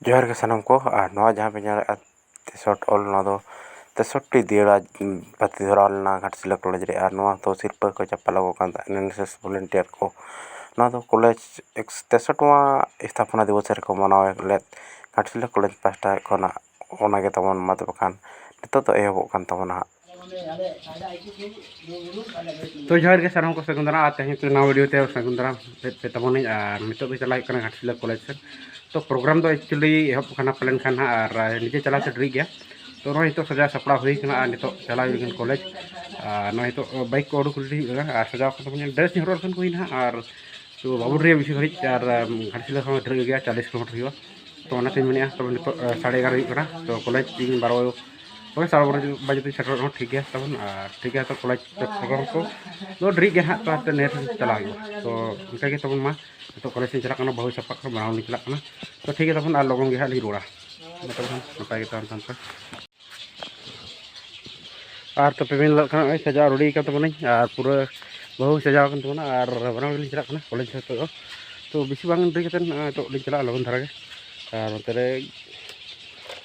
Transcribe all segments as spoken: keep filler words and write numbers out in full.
ᱡᱚᱦᱟᱨ ᱜᱮ ᱥᱟᱱᱟᱢ ᱠᱚ᱾ ᱟᱨ ᱱᱚᱣᱟ ᱡᱟᱦᱟᱸ ᱯᱮ ᱧᱮᱞᱮᱫᱼᱟ ᱛᱮᱥᱚᱴ ᱚᱞ, ᱱᱚᱣᱟ ᱫᱚ ᱛᱮᱥᱚᱴᱴᱤ ᱫᱤᱭᱟᱹᱲᱟ ᱯᱟᱹᱛᱤ ᱫᱷᱚᱨᱟᱣ ᱞᱮᱱᱟ ᱜᱷᱟᱴᱥᱤᱞᱟᱹ ᱠᱚᱞᱮᱡᱽ ᱨᱮ᱾ ᱟᱨ ᱱᱚᱣᱟ ᱫᱚ ᱥᱤᱨᱯᱟᱹ ᱠᱚ ᱪᱟᱯᱟᱞ ᱟᱠᱚ ᱠᱟᱱ ᱛᱟᱦᱮᱸᱫ ᱮᱱ ᱮᱥ ᱮᱥ ᱵᱷᱚᱞᱮᱱᱴᱤᱭᱟᱨ ᱠᱚ᱾ ᱱᱚᱣᱟ ᱫᱚ ᱠᱚᱞᱮᱡᱽ ᱮᱠᱥ-, ᱛᱮᱥᱚᱴᱴᱤ ᱮᱥᱛᱷᱟᱯᱚᱱᱟ ᱫᱤᱵᱚᱥ ᱨᱮᱠᱚ ᱢᱟᱱᱟᱣ ᱞᱮᱫ ᱜᱷᱟᱴᱥᱤᱞᱟᱹ ᱠᱚᱞᱮᱡᱽ ᱯᱟᱦᱴᱟ ᱠᱷᱚᱱᱟᱜ᱾ ᱚᱱᱟ ᱜᱮ ᱛᱟᱵᱚᱱ ᱢᱟ ᱛᱚᱵᱮ ᱠᱷᱟᱱ ᱱᱤᱛᱚᱜ ᱫᱚ ᱮᱦᱚᱵᱚᱜ ᱠᱟᱱ ᱛᱟᱵᱚᱱᱟ ᱦᱟᱸᱜ᱾ ᱛᱚ ᱡᱚᱦᱟᱨ ᱜᱮ ᱥᱟᱱᱟᱢ ᱠᱚ, ᱥᱟᱹᱜᱩᱱ ᱫᱟᱨᱟᱢ᱾ ᱟᱨ ᱛᱮᱦᱮᱧ ᱛᱚ ᱱᱟᱣᱟ video ᱛᱮ ᱥᱟᱹᱜᱩᱱ ᱫᱟᱨᱟᱢ ᱯᱮ ᱛᱟᱵᱚᱱᱟᱹᱧ᱾ ᱟᱨ ᱱᱤᱛᱚᱜ ᱫᱚ ᱪᱟᱞᱟᱜ ᱦᱩᱭᱩᱜ ᱠᱟᱱᱟ ᱜᱷᱟᱴᱥᱤᱞᱟᱹ ᱠᱚᱞᱮᱡᱽ ᱥᱮᱫ᱾ ᱛᱚ program ᱫᱚ actually ᱮᱦᱚᱵ ᱠᱟᱱᱟ ᱯᱟᱞᱮᱱ ᱠᱷᱟᱱ ᱦᱟᱸᱜ, ᱟᱨ ᱱᱤᱡᱮ ᱪᱟᱞᱟᱣ ᱛᱮ ᱰᱮᱨᱤᱜ ᱜᱮᱭᱟ᱾ ᱛᱚ ᱱᱚᱜᱼᱚᱭ ᱱᱤᱛᱚᱜ ᱥᱟᱡᱟᱣ ᱥᱟᱯᱲᱟᱣ ᱦᱩᱭ ᱠᱟᱱᱟ, ᱟᱨ ᱱᱤᱛᱚᱜ ᱪᱟᱞᱟᱣ ᱦᱩᱭ ᱞᱮᱱᱠᱷᱟᱱ ᱠᱚᱞᱮᱡᱽ᱾ ᱟᱨ ᱱᱚᱜᱼᱚᱭ ᱱᱤᱛᱚᱜ bike ᱠᱚ ᱩᱰᱩᱠ ready ᱦᱩᱭᱩᱜ ᱠᱟᱱᱟ, ᱟᱨ ᱥᱟᱡᱟᱣ ᱠᱟᱛᱮ ᱵᱚᱱ ᱧᱮᱞ, dress ᱦᱚᱨᱚᱜ ᱞᱮᱠᱷᱟᱱ ᱠᱚ ᱦᱩᱭᱱᱟ ᱦᱟᱸᱜ, ᱟᱨ ᱛᱚ ᱵᱟᱵᱚᱱ ᱰᱮᱨᱤᱭᱟ ᱵᱮᱥᱤ ᱜᱷᱟᱹᱲᱤᱡ, ᱟᱨ ᱩᱢ, ᱜᱷᱟᱴᱥᱤᱞᱟᱹ ᱠᱷᱚᱱ ᱰᱷᱮᱨ ᱜᱮᱭᱟ, ᱪᱚᱞᱞᱤᱥ ᱠᱤᱞᱳᱢᱤᱴᱟᱨ ᱦᱩᱭᱩᱜᱼᱟ᱾ ᱛᱚ ᱚᱱᱟᱛᱮᱧ ᱢᱮᱱᱮᱫᱼᱟ, ᱛᱚᱵᱮ ᱱᱤᱛᱚᱜ ᱮ, ᱥᱟᱲᱮ ᱮᱜᱟᱨᱚ ᱦᱩᱭᱩᱜ ᱠᱟᱱᱟ᱾ ᱛᱚ ᱠᱚᱞᱮᱡᱽ ᱤᱧ ᱵᱟᱨᱚ, ᱳᱭ ᱥᱟᱲᱮ ᱵᱟᱨᱚ ᱵᱟᱡᱮ ᱛᱮ ᱥᱮᱴᱮᱨᱚᱜ ᱨᱮᱦᱚᱸ ᱴᱷᱤᱠ ᱜᱮᱭᱟ ᱛᱟᱵᱚᱱ᱾ ᱟᱨ ᱴᱷᱤᱠ ᱜᱮᱭᱟ, ᱛᱚ ᱠᱚᱞᱮᱡᱽ ᱯᱨᱳᱜᱨᱟᱢ ᱠᱚ ᱫᱚ ᱰᱮᱨᱤᱜ ᱜᱮᱭᱟ ᱦᱟᱸᱜ, ᱛᱚ ᱦᱟᱱᱛᱮ ᱱᱮᱴ ᱪᱟᱞᱟᱣ ᱦᱩᱭᱩᱜᱼᱟ᱾ ᱛᱚ ᱚᱱᱠᱟ ᱜᱮ ᱛᱟᱵᱚᱱ ᱢᱟ, ᱱᱤᱛᱚᱜ ᱠᱚᱞᱮᱡᱽ ᱤᱧ ᱪᱟᱞᱟᱜ ᱠᱟᱱᱟ, ᱵᱟᱹᱦᱩᱭ ᱥᱟᱯᱷᱟᱜ ᱠᱟᱱᱟ, ᱵᱟᱱᱟᱣ ᱞᱤᱧ ᱪᱟᱞᱟᱜ ᱠᱟᱱᱟ᱾ ᱛᱚ ᱴᱷᱤᱠ ᱜᱮᱭᱟ ᱛᱟᱵᱚᱱ, ᱟᱨ ᱞᱚᱜᱚᱱ ᱜᱮ ᱦᱟᱸᱜ ᱞᱤᱧ ᱨᱩᱣᱟᱹᱲᱟ᱾ ᱢᱟ ᱛᱚᱵᱮ ᱠᱷᱟᱱ ᱱᱟᱯᱟᱭ ᱜᱮ ᱛᱟᱦᱮᱱ ᱛᱟᱵᱚᱱ ᱯᱮ᱾ ᱟᱨ ᱛᱚ ᱯᱮ ᱢᱮᱱ ᱫᱟᱲᱮᱭᱟᱜ ᱠᱟᱱᱟ, ᱱᱚᱜᱼᱚᱭ ᱥᱟᱡᱟᱣ ready ᱠᱟᱱ ᱛᱟᱵᱚᱱᱟᱹᱧ, ᱟᱨ ᱯᱩᱨᱟᱹ ᱵᱟᱹᱦᱩ ᱥᱟᱡᱟᱣ ᱠᱟᱱ ᱛᱟᱵᱚᱱᱟ, ᱟᱨ ᱵᱟᱱᱟ ᱦᱚᱲ ᱞᱤᱧ ᱪᱟᱞᱟᱜ ᱠᱟᱱᱟ ᱠᱚᱞᱮᱡᱽ ᱥᱮᱫ ᱱᱤᱛᱚᱜ ᱫᱚ᱾ ᱛᱚ ᱵᱮᱥᱤ ᱵᱟᱝ ᱰᱮᱨᱤ ᱠᱟᱛᱮᱫ, ᱱᱚᱜᱼᱚᱭ ᱱᱤᱛᱚᱜ ᱞᱤᱧ ᱪᱟᱞᱟᱜᱼᱟ ᱞᱚᱜᱚᱱ ᱫᱷᱟᱨᱟ ᱜᱮ, ᱟᱨ ᱱᱚᱛᱮ ᱨᱮ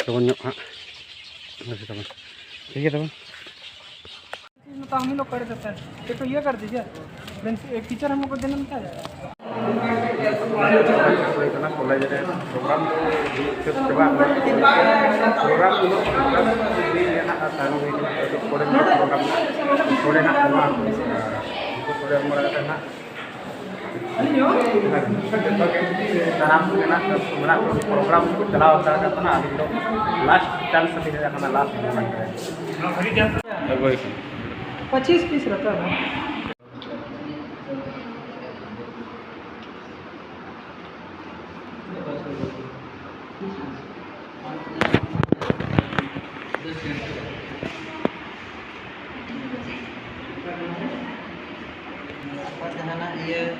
ᱞᱚᱜᱚᱱ ᱧᱚᱜ ᱦᱟᱸᱜ ᱴᱷᱤᱠ ᱜᱮᱭᱟ ᱛᱟᱵᱚᱱ᱾ तो हम ही लोग कर देते हैं, ये तो ये कर दीजिए, प्रिंस-, एक टीचर हम लोग को देना नहीं था। ᱦᱩᱭ ᱠᱟᱱᱟ, ᱠᱚᱞᱮᱡᱽ ᱨᱮ ᱯᱨᱳᱜᱨᱟᱢ ᱫᱚ ᱦᱩᱭ ᱥᱟᱹᱛ ᱪᱟᱵᱟ ᱟᱠᱟᱱᱟ᱾ ᱯᱨᱳᱜᱨᱟᱢ ᱦᱤᱞᱳᱜ ᱯᱨᱳᱜᱨᱟᱢ ᱦᱩᱭ ᱞᱮᱱᱟ ᱟᱨ ᱛᱟᱭᱱᱚᱢ ᱦᱩᱭ ᱠᱟᱱᱟ, ᱟᱫᱚ ᱯᱚᱨᱮ ᱫᱚ ᱯᱨᱳᱜᱨᱟᱢ ᱥᱚᱲᱮ ᱱᱟᱜ ᱮᱢᱟ ᱠᱚ᱾ ᱩᱱᱠᱩ ᱥᱚᱲᱮ ᱮᱢ ᱵᱟᱲᱟ ᱠᱟᱛᱮ ᱱᱟᱜ ᱡᱚᱛᱚ ᱜᱮ ᱛᱟᱲᱟᱢ ᱨᱮᱱᱟᱜ ᱢᱮᱱᱟᱜ ᱠᱚ, ᱯᱨᱳᱜᱨᱟᱢ ᱠᱚ ᱪᱟᱞᱟᱣ ᱦᱟᱛᱟᱲ ᱠᱟᱱ ᱛᱟᱦᱮᱱᱟ᱾ ᱟᱹᱞᱤᱧ ᱫᱚ ᱞᱟᱥᱴ ᱪᱟᱱᱥ ᱨᱮ ᱦᱮᱡ ᱟᱠᱟᱱᱟ, ᱞᱟᱥᱴ ᱢᱳᱢᱮᱱᱴ ᱨᱮ᱾ ᱯᱚᱸᱪᱤᱥ ᱯᱤᱥ ᱨᱮ ᱛᱚ᱾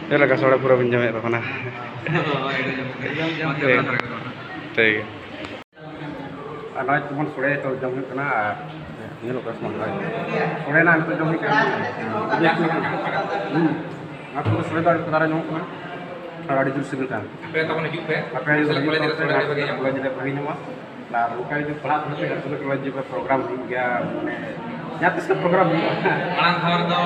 ᱪᱮᱫ ᱞᱮᱠᱟ ᱥᱚᱲᱮ ᱯᱩᱨᱟᱹ ᱵᱤᱱ ᱡᱚᱢᱮᱫ ᱛᱟᱵᱚᱱᱟ? ᱴᱷᱤᱠ, ᱴᱷᱤᱠ ᱜᱮᱭᱟ᱾ ᱟᱨ ᱱᱚᱜᱼᱚᱭ ᱡᱮᱢᱚᱱ ᱥᱚᱲᱮ ᱛᱚ ᱡᱚᱢ ᱦᱩᱭᱩᱜ ᱠᱟᱱᱟ, ᱟᱨ ᱧᱮᱞᱚᱜ ᱠᱟᱱᱟ ᱥᱚᱲᱮ ᱱᱟᱜ ᱱᱤᱛᱚᱜ ᱡᱚᱢ ᱦᱩᱭᱩᱜ ᱠᱟᱱᱟ᱾ ᱦᱩᱸ᱾ ᱟᱨ ᱯᱩᱨᱟᱹ ᱥᱚᱲᱮ ᱫᱚ ᱟᱹᱰᱤ ᱠᱷᱟᱛᱟᱨ ᱧᱟᱢᱚᱜ ᱠᱟᱱᱟ᱾ ᱟᱹᱰᱤ ᱡᱳᱨ ᱥᱤᱵᱤᱞ ᱠᱟᱱᱟ᱾ ᱟᱯᱮ ᱛᱚᱠᱷᱚᱱ ᱦᱤᱡᱩᱜ ᱯᱮ᱾ ᱟᱯᱮ ᱡᱩᱫᱤ ᱠᱚᱞᱮᱡᱽ ᱨᱮ ᱠᱚᱞᱮᱡᱽ ᱨᱮ ᱵᱷᱟᱜᱮ ᱧᱟᱢᱚᱜᱼᱟ᱾ ᱠᱚᱞᱮᱡᱽ ᱨᱮ ᱵᱷᱟᱜᱮ ᱧᱟᱢᱚᱜᱼᱟ᱾ ᱟᱨ ᱚᱱᱠᱟ ᱡᱩᱫᱤ ᱯᱟᱲᱦᱟᱜ ᱥᱟᱱᱟ ᱯᱮ ᱠᱷᱟᱱ ᱛᱚᱵᱮ ᱠᱚᱞᱮᱡᱽ ᱨᱮ ᱯᱨᱳᱜᱨᱟᱢ ᱦᱩᱭᱩᱜ ᱜᱮᱭᱟ, ᱢᱟᱱᱮ ᱡᱟᱦᱟᱸ ᱛᱤᱥ ᱜᱮ ᱯᱨᱳᱜᱨᱟᱢ ᱦᱩᱭᱩᱜᱼᱟ᱾ ᱢᱟᱲᱟᱝ ᱫᱷᱟᱣ ᱨᱮᱫᱚ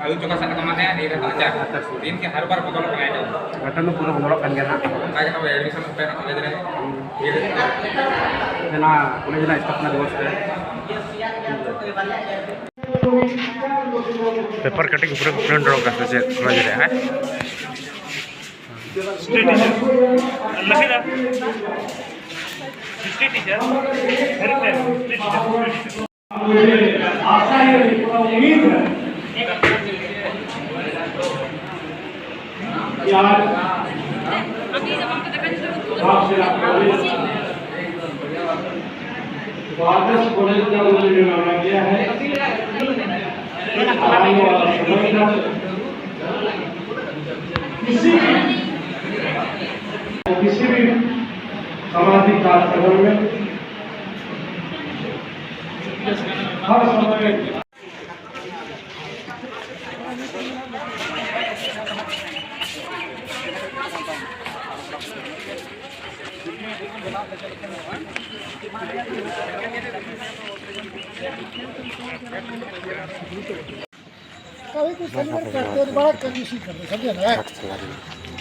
ᱟᱹᱭᱩᱨ ᱪᱚᱠᱟ ᱥᱟᱵ ᱠᱟᱛᱮ ᱢᱟᱱᱮ ᱱᱤᱭᱟᱹ ᱫᱷᱟᱣ ᱫᱚ ᱟᱪᱪᱷᱟ᱾ ᱟᱪᱪᱷᱟ, ᱥᱩᱨ᱾ ᱫᱤᱱ ᱜᱮ ᱦᱟᱨ ᱵᱟᱨ ᱵᱚᱫᱚᱞᱚᱜ ᱠᱟᱱᱟ ᱮᱴᱟᱜ᱾ ᱢᱤᱫᱴᱟᱝ ᱫᱚ ᱯᱩᱨᱟᱹ ᱵᱚᱫᱚᱞᱚᱜ ᱠᱟᱱ ᱜᱮᱭᱟ ᱱᱟᱦᱟᱜ᱾ ᱚᱱᱠᱟ ᱜᱮ ᱛᱚᱵᱮ admission ᱯᱮ ᱱᱟᱦᱟᱜ ᱠᱚᱞᱮᱡᱽ ᱨᱮ᱾ ᱦᱩᱸ᱾ ᱴᱷᱤᱠ ᱟᱪᱷᱮ᱾ ᱚᱱᱟ ᱠᱚᱞᱮᱡᱽ ᱨᱮᱱᱟᱜ ᱥᱛᱷᱟᱯᱚᱱᱟ ᱫᱤᱵᱚᱥ ᱨᱮ᱾ ᱯᱮᱯᱟᱨ ᱠᱟᱴᱤᱝ ᱯᱩᱨᱟᱹ ᱠᱚ ᱯᱨᱤᱱᱴ ᱚᱰᱚᱠ ᱠᱟᱜᱼᱟ ᱥᱮ ᱪᱮᱫ ᱠᱚᱞᱮᱡᱽ ᱨᱮ, ᱦᱮᱸ? History teacher. Lakhida. History teacher. Very fair. History teacher. द्वादश कॉलेज का उन्होंने निर्माण किया है। आने वाला समय का किसी भी, किसी भी सामाजिक कार्यक्रम में हर समय कभी कुछ सेलिब्रेट करते हैं, बड़ा कंजूसी करते हैं, समझे ना?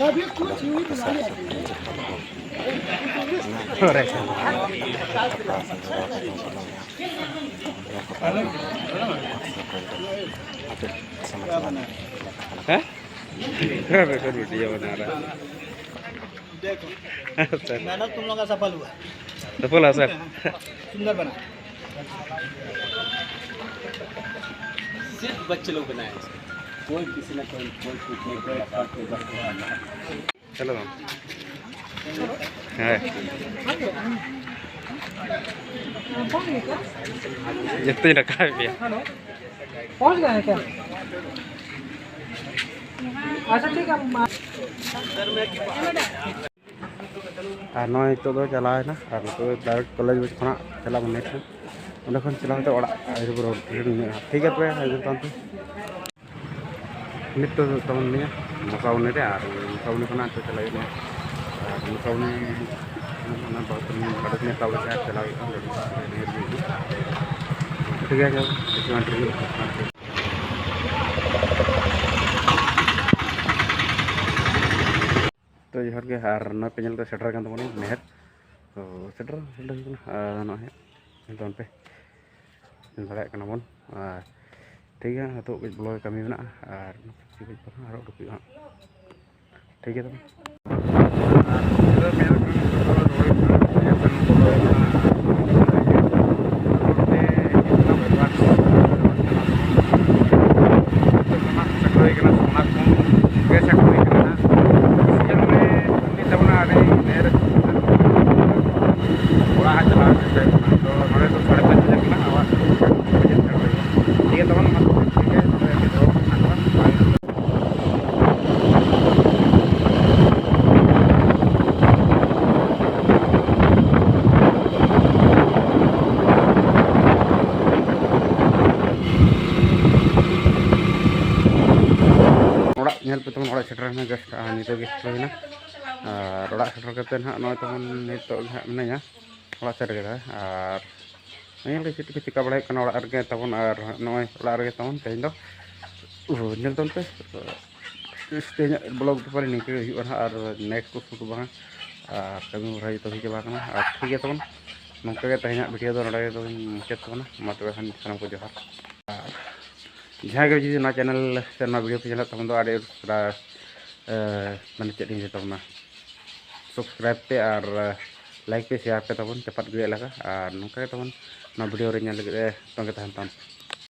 कभी कुछ यूं ही बुला लिया। हैं? मैं तो वीडियो बना रहा। देखो, सर। मेहनत तुम लोग का सफल हुआ। सफल हुआ, सर। सुंदर बना। सिर्फ बच्चे लोग बनाए हैं इसको। कोई किसी ना कोई, कोई कुछ नहीं, कोई एक्सपर्ट, कोई डॉक्टर नहीं। चलो। हाँ। जितने रखा है भैया। पहुंच गए हैं क्या? अच्छा, ठीक है। ᱟᱨ ᱱᱚᱜᱼᱚᱭ ᱱᱤᱛᱚᱜ ᱫᱚ ᱪᱟᱞᱟᱣ ᱮᱱᱟ, ᱟᱨ ᱱᱤᱛᱚᱜ ᱫᱚ direct ᱠᱚᱞᱮᱡᱽ ᱠᱷᱚᱱᱟᱜ ᱪᱟᱞᱟᱜ ᱢᱚᱱᱮ ᱠᱟᱱᱟ᱾ ᱚᱸᱰᱮ ᱠᱷᱚᱱ ᱪᱟᱞᱟᱣ ᱠᱟᱛᱮ ᱚᱲᱟᱜ ᱟᱹᱭᱩᱵ ᱨᱩᱣᱟᱹᱲ ᱦᱩᱭᱩᱜᱼᱟ᱾ ᱴᱷᱤᱠ ᱜᱮᱭᱟ, ᱛᱚᱵᱮ ᱦᱤᱡᱩᱜ ᱛᱟᱵᱚᱱ ᱯᱮ᱾ ᱱᱤᱛ ᱫᱚ ᱛᱟᱵᱚᱱ ᱱᱤᱭᱟᱹ ᱢᱚᱥᱟ ᱩᱱᱤ ᱨᱮ ᱟᱨ ᱥᱟᱣᱱᱤ ᱠᱷᱚᱱᱟᱜ ᱛᱚ ᱪᱟᱞᱟᱜ ᱦᱩᱭᱩᱜᱼᱟ᱾ ᱟᱨ ᱥᱟᱣᱱᱤ ᱚᱱᱟ ᱵᱟᱦᱩᱛ ᱜᱟᱹᱰᱤ ᱱᱮᱛᱟ ᱵᱚᱞᱮ ᱪᱟᱞᱟᱜ ᱦᱩᱭᱩᱜᱼᱟ᱾ ᱴᱷᱤᱠ ᱜᱮᱭᱟ, ᱪᱚᱞᱚ, ᱰᱤᱥᱠᱟᱣᱩᱱᱴ ᱨᱮ ᱦᱩᱭᱩᱜᱼᱟ᱾ ᱛᱚ ᱡᱚᱦᱟᱨ ᱜᱮ, ᱟᱨ ᱱᱚᱜᱼᱚᱭ ᱯᱮ ᱧᱮᱞ ᱠᱮᱫᱟ ᱥᱮᱴᱮᱨ ᱠᱟᱱ ᱛᱟᱵᱚᱱᱟ ᱱᱟᱦᱮᱨ᱾ ᱛᱚ ᱥᱮᱴᱮᱨ, ᱥᱮᱴᱮᱨ ᱦᱩᱭ ᱠᱟᱱᱟ᱾ ᱟᱨ ᱱᱚᱜᱼᱚᱭ ᱧᱮᱞ ᱛᱟᱵᱚᱱ ᱯᱮ, ᱧᱮᱞ ᱫᱟᱲᱮᱭᱟᱜ ᱠᱟᱱᱟ ᱵᱚᱱ᱾ ᱟᱨ ᱴᱷᱤᱠ ᱜᱮᱭᱟ, ᱱᱤᱛᱚᱜ ᱠᱟᱹᱡ ᱵᱞᱚᱜ ᱨᱮ ᱠᱟᱹᱢᱤ ᱢᱮᱱᱟᱜᱼᱟ, ᱟᱨ ᱠᱤᱪᱷᱩ ᱠᱷᱚᱱ ᱟᱨᱚ ᱩᱰᱩᱠ ᱦᱩᱭᱩᱜᱼᱟ ᱦᱟᱸᱜ᱾ ᱴᱷᱤᱠ ᱜᱮᱭᱟ ᱛᱚᱵᱮ᱾ ᱦᱩᱭ ᱠᱟᱱᱟ, ᱥᱳᱱᱟ ᱠᱷᱚᱱ ᱜᱮ ᱥᱮᱴᱮᱨ ᱦᱩᱭ ᱠᱟᱱᱟ ᱦᱟᱸᱜ᱾ ᱥᱤᱡᱤᱱ ᱨᱮ ᱛᱟᱵᱚᱱᱟ ᱟᱹᱰᱤ ᱰᱷᱮᱨ ᱚᱲᱟᱜ ᱦᱟᱸᱜ ᱪᱟᱞᱟᱣ ᱦᱩᱭᱩᱜ ᱠᱟᱱᱟ᱾ ᱛᱚ ᱱᱚᱰᱮ ᱫᱚ ᱥᱟᱲᱮ ᱯᱟᱸᱪ ᱵᱟᱡᱮ ᱠᱟᱱᱟ, ᱟᱵᱚᱣᱟᱜ ᱵᱟᱡᱮ ᱥᱮᱴᱮᱨ ᱦᱩᱭᱩᱜᱼᱟ᱾ ᱴᱷᱤᱠ ᱜᱮᱭᱟ, ᱛᱟᱵᱚᱱ ᱢᱟ ᱴᱷᱤᱠ ᱜᱮᱭᱟ, ᱱᱚᱰᱮ ᱜᱮ ᱫᱚᱦᱚ ᱠᱟᱜ ᱠᱟᱱᱟ᱾ ᱚᱲᱟᱜ ᱧᱮᱞ ᱯᱮ ᱛᱟᱵᱚᱱ, ᱚᱲᱟᱜ ᱥᱮᱴᱮᱨ ᱮᱱᱟ, just ᱱᱤᱛᱚᱜ ᱜᱮ ᱥᱮᱴᱮᱨ ᱦᱩᱭᱱᱟ᱾ ᱟᱨ ᱚᱲᱟᱜ ᱥᱮᱴᱮᱨ ᱠᱟᱛᱮ ᱱᱟᱦᱟᱜ ᱱᱚᱜᱼᱚᱭ ᱛᱟᱵᱚᱱ ᱱᱤᱛᱚᱜ ᱜᱮ ᱦᱟᱸᱜ ᱢᱤᱱᱟᱹᱧᱟ ᱚᱲᱟᱜ ᱥᱮᱫ ᱨᱮᱜᱮ ᱱᱟᱦᱟᱜ᱾ ᱟᱨ ᱧᱮᱞ ᱜᱮ ᱪᱮᱫ ᱠᱚ ᱪᱤᱠᱟ ᱵᱟᱲᱟᱭ ᱦᱩᱭᱩᱜ ᱠᱟᱱᱟ ᱚᱲᱟᱜ ᱨᱮᱜᱮ ᱛᱟᱵᱚᱱ, ᱟᱨ ᱱᱚᱜᱼᱚᱭ ᱚᱲᱟᱜ ᱨᱮᱜᱮ ᱛᱟᱵᱚᱱ ᱛᱮᱦᱮᱧ ᱫᱚ᱾ ᱚ, ᱧᱮᱞ ᱛᱟᱵᱚᱱ ᱯᱮ, ᱛᱮᱦᱮᱧᱟᱜ ᱵᱞᱚᱜ ᱫᱚ ᱯᱟᱞᱮ ᱱᱤᱝᱠᱟᱹ ᱜᱮ ᱦᱩᱭᱩᱜᱼᱟ ᱱᱟᱦᱟᱜ, ᱟᱨ ᱱᱮᱠᱥᱴ ᱠᱚ ᱥᱩᱴ ᱵᱟᱝᱟ, ᱟᱨ ᱠᱟᱹᱢᱤ ᱦᱚᱨᱟ ᱡᱚᱛᱚ ᱦᱩᱭ ᱪᱟᱵᱟ ᱟᱠᱟᱱᱟ᱾ ᱟᱨ ᱴᱷᱤᱠ ᱜᱮᱭᱟ ᱛᱟᱵᱚᱱ, ᱱᱚᱝᱠᱟ ᱜᱮ ᱛᱮᱦᱮᱧᱟᱜ ᱵᱷᱤᱰᱤᱭᱳ ᱫᱚ ᱱᱚᱰᱮ ᱜᱮ ᱛᱟᱵᱚᱱ ᱢᱩᱪᱟᱹᱫ ᱛᱟᱵᱚᱱᱟ᱾ ᱢᱟ ᱛᱚᱵᱮ ᱠᱷᱟᱱ ᱥᱟᱱᱟᱢ ᱠᱚ ᱡᱚᱦᱟᱨ᱾ ᱟᱨ ᱡᱟᱦᱟᱸᱭ ᱜᱮ ᱡᱩᱫᱤ ᱱᱚᱣᱟ ᱪᱮᱱᱮᱞ ᱥᱮ ᱱᱚᱣᱟ ᱵᱷᱤᱰᱤᱭᱳ ᱯᱮ ᱧᱮᱞᱮᱫ ᱛᱟᱵᱚᱱ ᱫᱚ, ᱟᱹᱰᱤ ᱩᱥᱟᱹᱨᱟ, ᱮ, ᱢᱟᱱᱮ ᱪᱮᱫ ᱤᱧ ᱞᱟᱹᱭ ᱛᱟᱵᱚᱱᱟ, ᱥᱟᱵᱥᱠᱨᱟᱭᱤᱵᱽ ᱯᱮ ᱟᱨ, ᱮ, ᱞᱟᱭᱤᱠ ᱯᱮ, ᱥᱮᱭᱟᱨ ᱯᱮ ᱛᱟᱵᱚᱱ, ᱪᱟᱯᱟᱫ ᱜᱤᱰᱤ ᱟᱞᱟᱜᱟ᱾ ᱟᱨ ᱱᱚᱝᱠᱟ ᱜᱮ ᱛᱟᱵᱚᱱ ᱱᱚᱣᱟ ᱵᱷᱤᱰᱤᱭᱳ ᱨᱮ ᱧᱮᱞ ᱞᱟᱹᱜᱤᱫ ᱮ ᱛᱚᱸᱜᱮ ᱛᱟᱦᱮᱱ ᱛᱟᱵᱚᱱ ᱯᱮ᱾